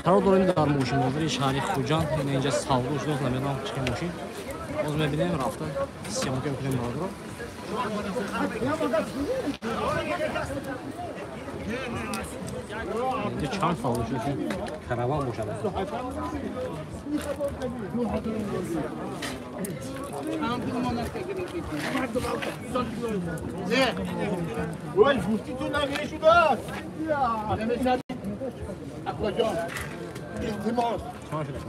Қарор дорем дар мошинбозори шаҳри Хуҷанд. Инҷа савдо шудааст, намедонам чӣ мошин. Боз мебинем, рафта съёмка мекунем бародаро. Инҷа чанд савдо шуд, караван бошад.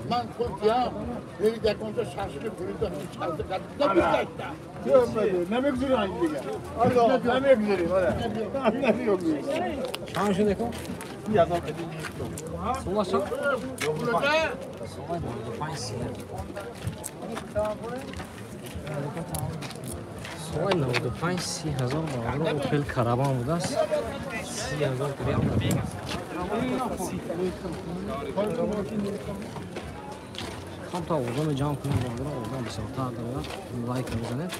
من خودم نمی‌دونم کنجا شخصی بریدم چند دقیقه نمی‌گذاریم دیگه. آره نمی‌گذاریم. آره نمی‌گذاریم. چند شده کن؟ سولا چند؟ سولا 95. سولا 95 30,000 бародаро. Опел караван будааст. 30,000 грам. Камта одаме ҷамъ кунем бародаро, одам бисёртар дорад. Лайка бизанед.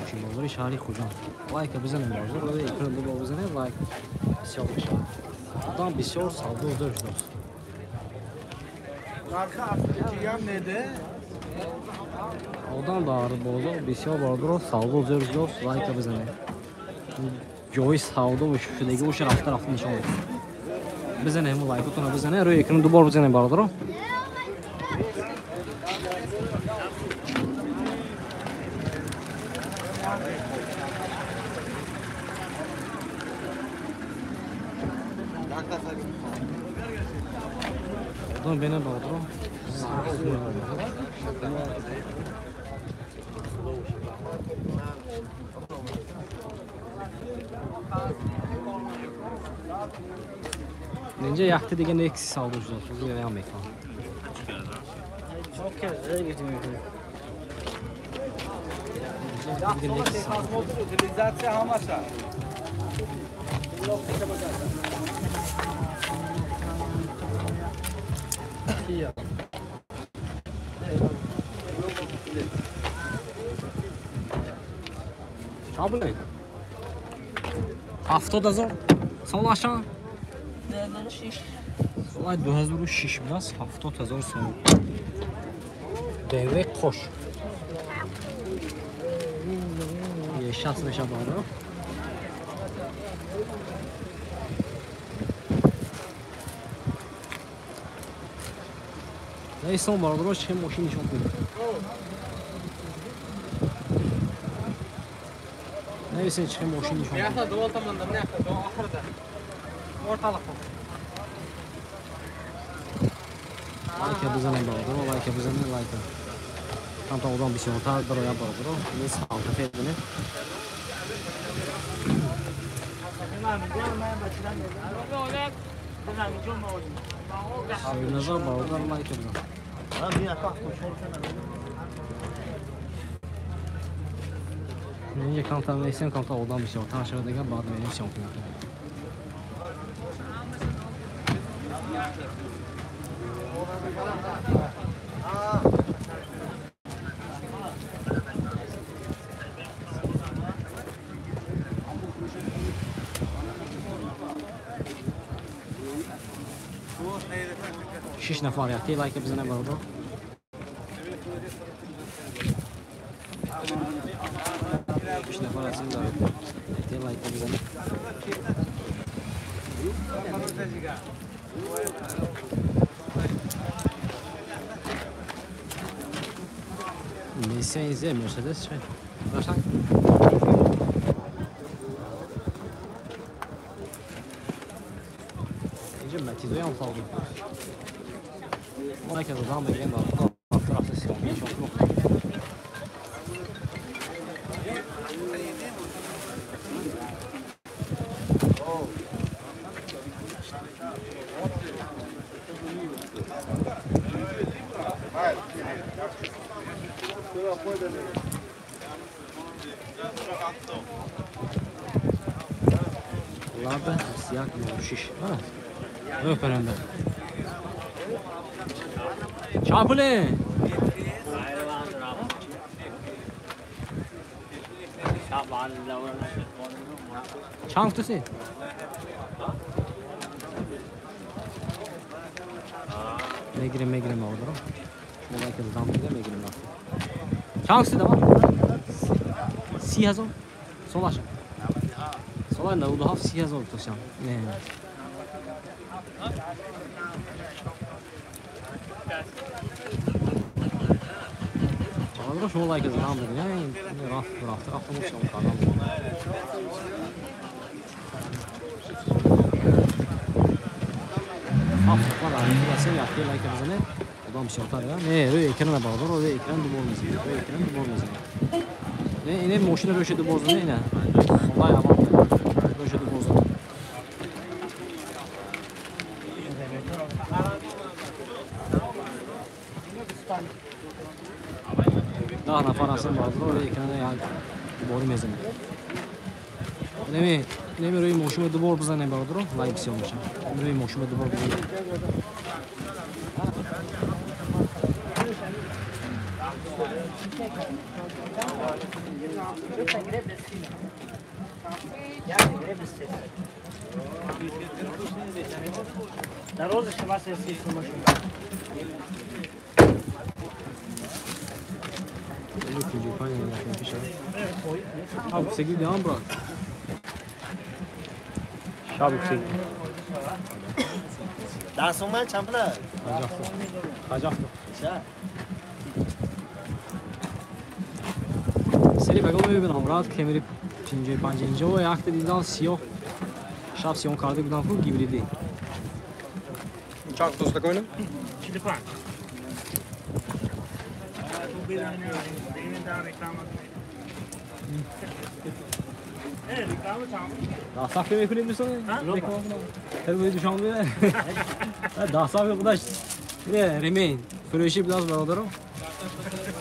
Мошинбозори шаҳри Хуҷанд. Лайка бизанем бародаро, экран дубор бизанед, лайк бисёр мешавад. Одам бисёр савдо зӯр шудааст. Одам дар бозор бисёр бародаро савдо зӯр шудааст, лайка бизанед. Ҷои савдо шудагӣ боша рафта рафта нишон медиҳад. Бизанем лайкотонро бизанед, рӯи экран дубор бизанем бародаро. Одам бинем бародаро. Инҷа яхти дига некси савдо шудааст. Ӯзиям мекунам. Чанд пул? 70,000. Солашан? 2006. Солай 2006 будааст, 70,000 сом. BMW қош. 60 мешавад бародаро. Нейсон бародаро чӣ мошин нишон кунед. Нейсон чӣ мошин нишон кунед. Мияхта доволтаманда, мияхта охирда. Орталык. Лайка бизанем бародаро, лайка бизанем, лайка. Камта одам бисёртар барояд бародаро. Ин Санта-Фе бинед. Соҳибназар бародар лайка бизан. Инҷа камтар меистем, камтар одам бисёртар шавад дигар, баъд мерем съёмка мекунем. Шиш нафар яхти лайка бизанем бародар. Шиш нафар ҳастем дар яхти лайка бизанем. Nissan Z Mercedes чӣ? Равшан? Инҷа Матизоям савдо. Лайка додам мегирем бародар. Рафта рафта съёмка нишон кунем. Лада 2106. Öpərəndə. Çapulin! Чанд гуфтаси? Мегирем, мегирем бародаро. Шумо лайка задан бигирем, мегирем рафта. Чанд сида ба? 30,000? Солаша. Сола 97 30,000 тосям. Не. Бародаро шумо лайка задан бигирем. Рафт, рафт, рафт, мо шумо кардам. Лайка бизанед, одам бисёртар. Не, рӯи экрана бародар, рӯи экран дубор мезанед, рӯи экран дубор мезанед. Не, ине мошина рӯша дубор занед, ина. Солай аввал рӯша дубор занед. Даҳ нафар ҳастем бародар, рӯи экрана як дуборӣ мезанед. Неми рӯи мошина дубор бизанем бародар, лайк бисёр мешавад. Рӯи мошина дубор бизанем. Сери баго мебинам брат, кемери 55 инҷо ва якта дидан сиёҳ шаб сиён карда будам ку гибриди. Чанд тост такой? 45. Даҳ мекунед дӯстон? Хеле душанбе. Даҳ худаш не ремень фурӯшӣ будааст бародаро.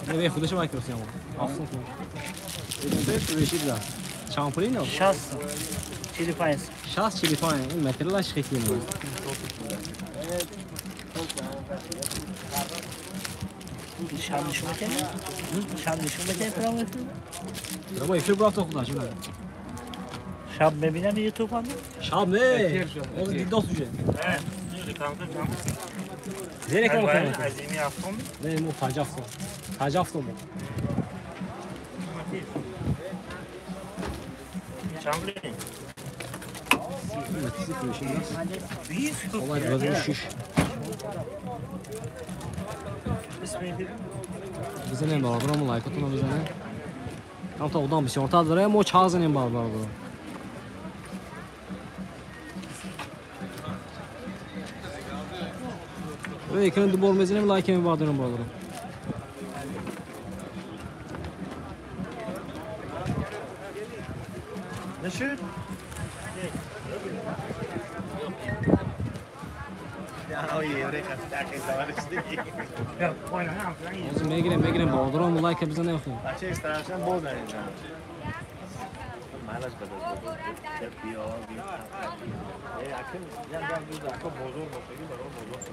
Не худаш вай курсиям. Афсӯс. Фурӯшӣ будааст. Чанд пул ино? 60 45. 60 45. Ин материалаш хеле муҳим. Шаб нишон метавонӣ? Шаб нишон метавонӣ прямо эфир? Прямо эфир бурафта худаш. Шаб мебинам ютуб ҳам? Шаб не. Оз дидос уже. Не реклама кардем. Азими ҳафтум? Не, мо 57. 57 мо. Чанд пул? Олай 26. Бизанем бародарам, лайкотонро бизанем. Камта одам бисёртар дорем, мо чаҳ занем бародарам. Рӯи экран дубор мезанем, лайк мебардорем бародарам. Нашуд? Мегирем, мегирем бародарам, лайк бизанем хуб.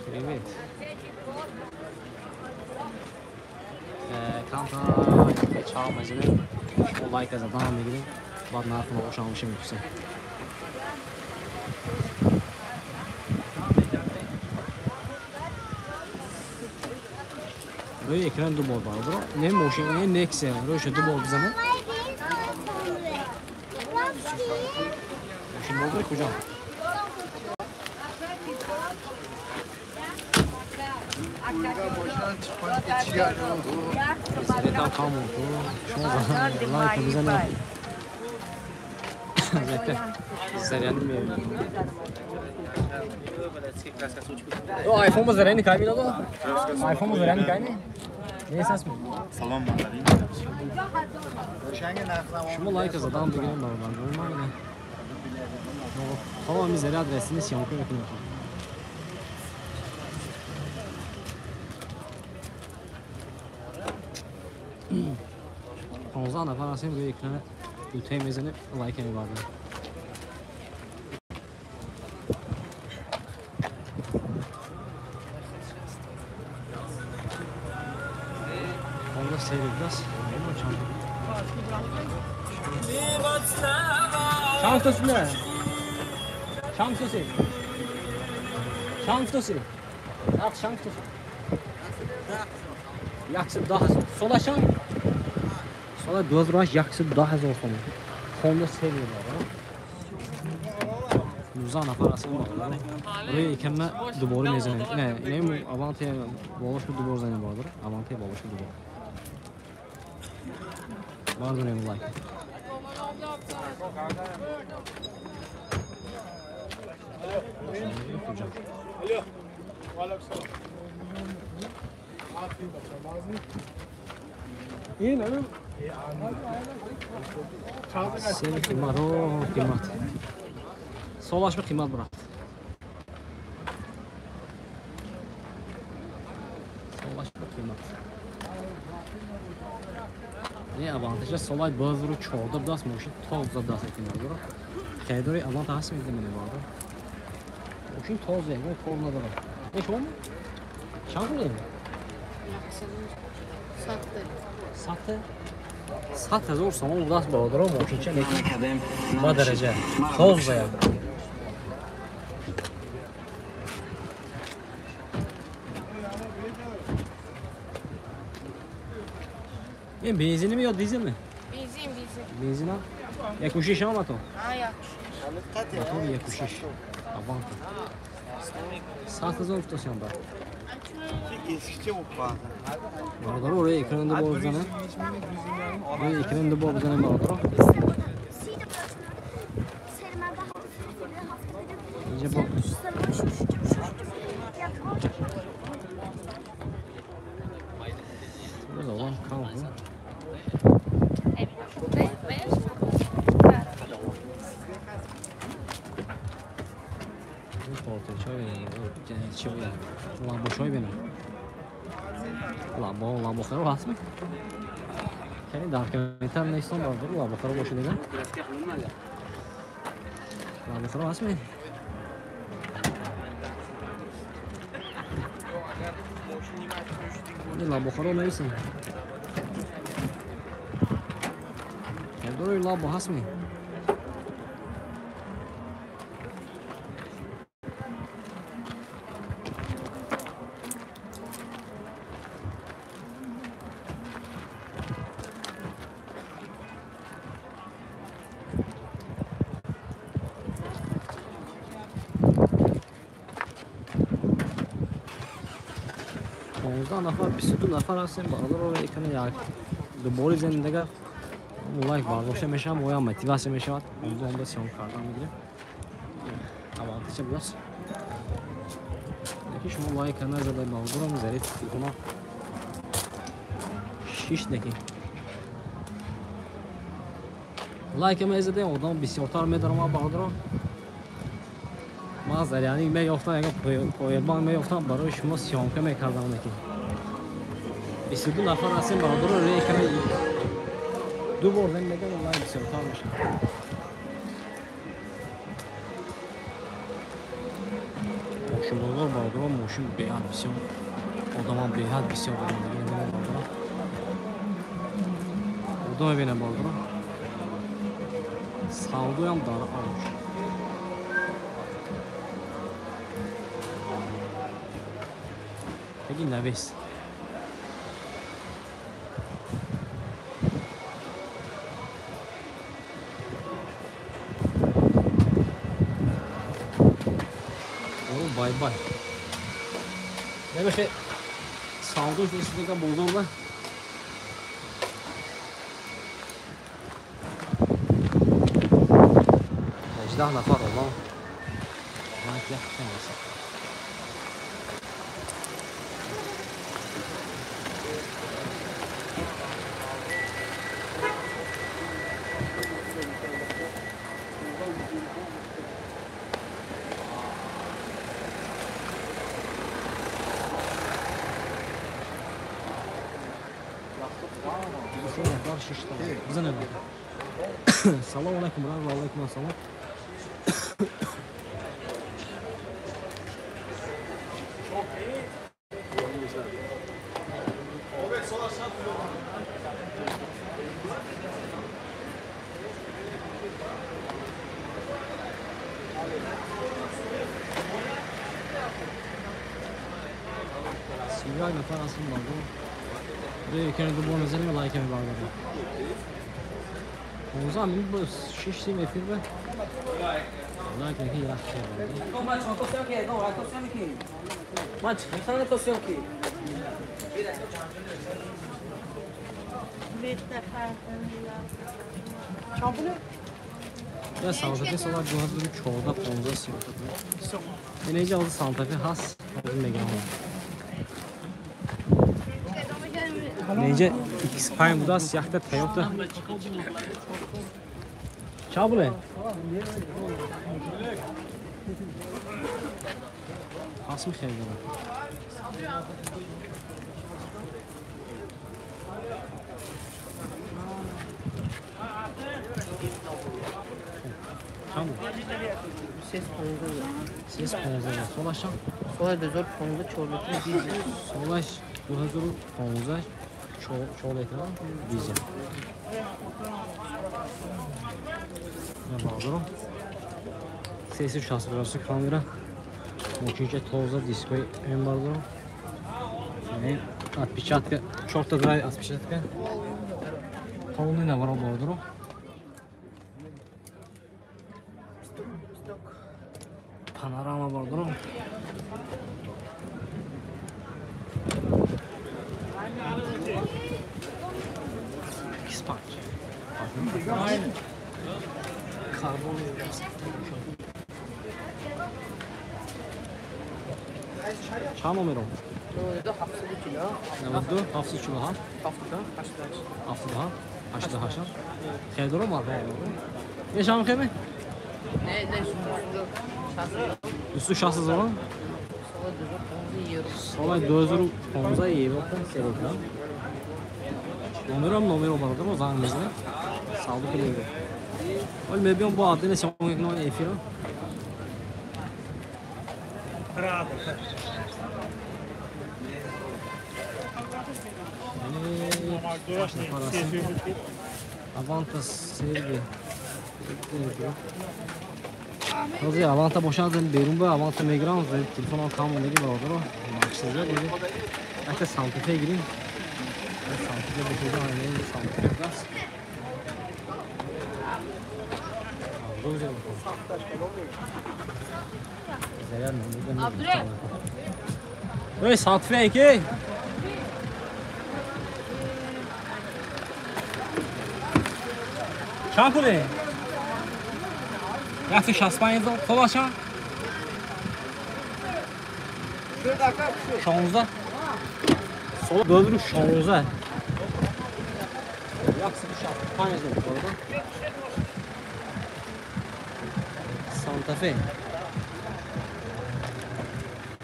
Привет. Камта чаҳ мезанем, лайк задан мегирем, баъд нархро ошамоша мепурсем. Рӯи экран ду бор бародаро, не мошин, не Нексия, рӯяша ду бор бизанем. Мошин бозори куҷо? Зеретам камон, шумо лайк бизанем. Заряд меояд. Айфон ба заряни кай медодо? Айфон ба заряни кай не? Нест аст? Салом мандарин. Шумо лайка задан бигирем бародарҷон ман. Ҳоло ҳамин заряд расини съёмка мекунем. Понздаҳ нафар ҳастем, рӯи экрана дутае мезанем, лайка мебардорем. Чанд тоси? Чанд тоси? Чанд тоси? Нарх чанд гуфтед? 110 000. Солашон? Сола 2008 110 000 сомон. Honda seviye бародар. 19 нафар ҳастем бародар. Рӯи икама дубора мезанем. Не, инем Аванте болош дубор занем бародар. Аванте болош дубор. Бардорем лайк. Сели қимат, о қимат. Солаш қимат брат. Солаш қимат. Не авантажа солай 2014 даст мошин тоза даст қимат дорад. Харидори авант ҳаст медонем бародар. Мошин тоза, ягон кор надорад. Не шумо? Чанд пул? 100 100 000 сомон будаст бародаро мошинча лекин ба дараҷа тоза як. Ин бензини ми ё дизел ми? Бензин, бензин. Бензин а? Якушиш ам ато? А, якушиш. Мотор якушиш. Аванта. 100 000 гуфтосиям бар. Бародаро рӯи экран ду бор бизанем. Рӯи экран ду бор бизанем бародаро. Инҷа бо Завон кам. Ламбошой бинам. Ламбо, ламбохаро ҳаст ми? Кани дар комментар нестон бародаро ламбохаро бошад дигар. Ламбохаро ҳаст ми? Ламбохаро нависем. Бародаро ламбо ҳаст ми? Нафар 22 нафар ҳастем бародаро экран як дубори зиндага лайк бардошта мешавам, оя мотиватсия мешавад. Онда съём кардан мегирем. Авантача будааст. Лекин шумо лайк назада бародарам зариф телефона 6 дақиқа. Лайк мезадем, одам бисёртар медаромад бародаро. Ман заряник меёфтам, ягон повербанк меёфтам, барои шумо съёмка мекардам лекин. 22 нафар ҳастем бародаро, рӯи экран ду бор зан мегам лайк бисёртар мешавад. Мошинбозор бародаро, мошин беҳад бисёр, одамам беҳад бисёр бародаро. Одам мебинам бародаро. Савдоям дар авҷ. Таги навес. Бай бай. Немехе савдош нестига бозорда. 18 нафар одам. Лайк як аст. Салом алейкум, ва алейкум ассалом. 31 нафар ҳастем бародар. Рӯи экран ду бор мезанем лайк мебардорем. 15 минут бо 6 сим эфир ба. Лайк мекунӣ як хел. Я Санта-Фе сола 2014 15 30. Инҷа ҳозир Санта-Фе ҳаст, ҳозир мегирам. Инҷа X5 будааст, якта Toyota. Чанд пуле? Ҳаст мехаридам. Чанд? 615. Солаш чанд? Соли 2015 4 литр дизел. Солаш 2015 4 литр дизел. Бардорам. 360 градуси камера. Мошинча тоза дискои М бардорам. Отпечатка, чорта драйв отпечатка. Полный наворот бардорам. Панорама бардорам. X5. Карбон. Чанд номером? 92 747. 92 747. 72 88. 77 88. Хеле дорам марка. Не шам хеме? Не, не, 260 ҳазор. Соли 2015 евро серокда. Номерам номеро бародаро занг мезанем. Савдо кунем. Вале мебиём бо адреси съёмка мекунам эфиро. Аванта серви. Ҳозир Аванта бошад берун ба Аванта мегирам, телефонам кам мондагӣ бародаро. Мақсад якта Санта-Фе гирим. Санта-Фе бошад, Санта-Фе даст. Эй, Санта-Фе ки? Чанд пуле? 165 ҳазор. Солаш чанд? 16. Сола 2016. 165 ҳазор. Санта-Фе.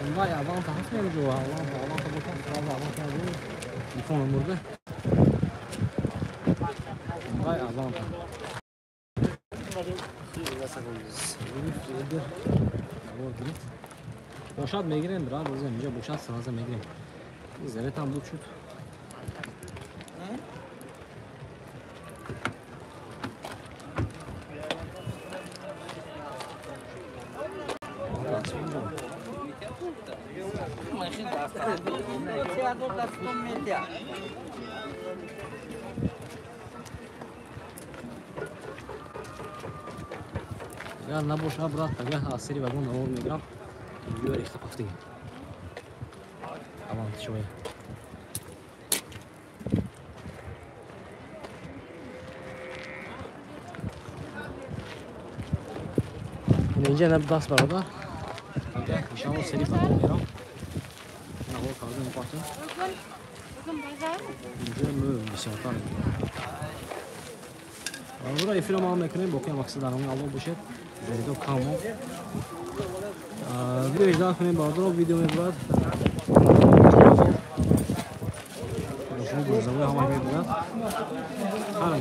Hyundai Avanta ҳаст меҷо? Аванта, Аванта бошад, сразу Аванта язем. Телефонам бурда. Hyundai Avanta. Бошад мегирем, брат, ҳозир инҷа бошад сразу мегирем. Заретам буд шуд. Агар набошад, брат, агар аз сери вагон навор мегирам, видео рехта пафтиги. Авант шоя. Инҷа набудаст, бародар. Иншалло сери вагон мерам. Навор карда мепартем. Инҷа мӯ бисёртар. Бародар, эфиро мо мекунем, боқӣ мақсад дар ҳамин Аллоҳ бошед. Заридо камо. Видео иҷро кунем, бародар, видео мебурад. Шумо гурзавои ҳама мебурад. Ҳар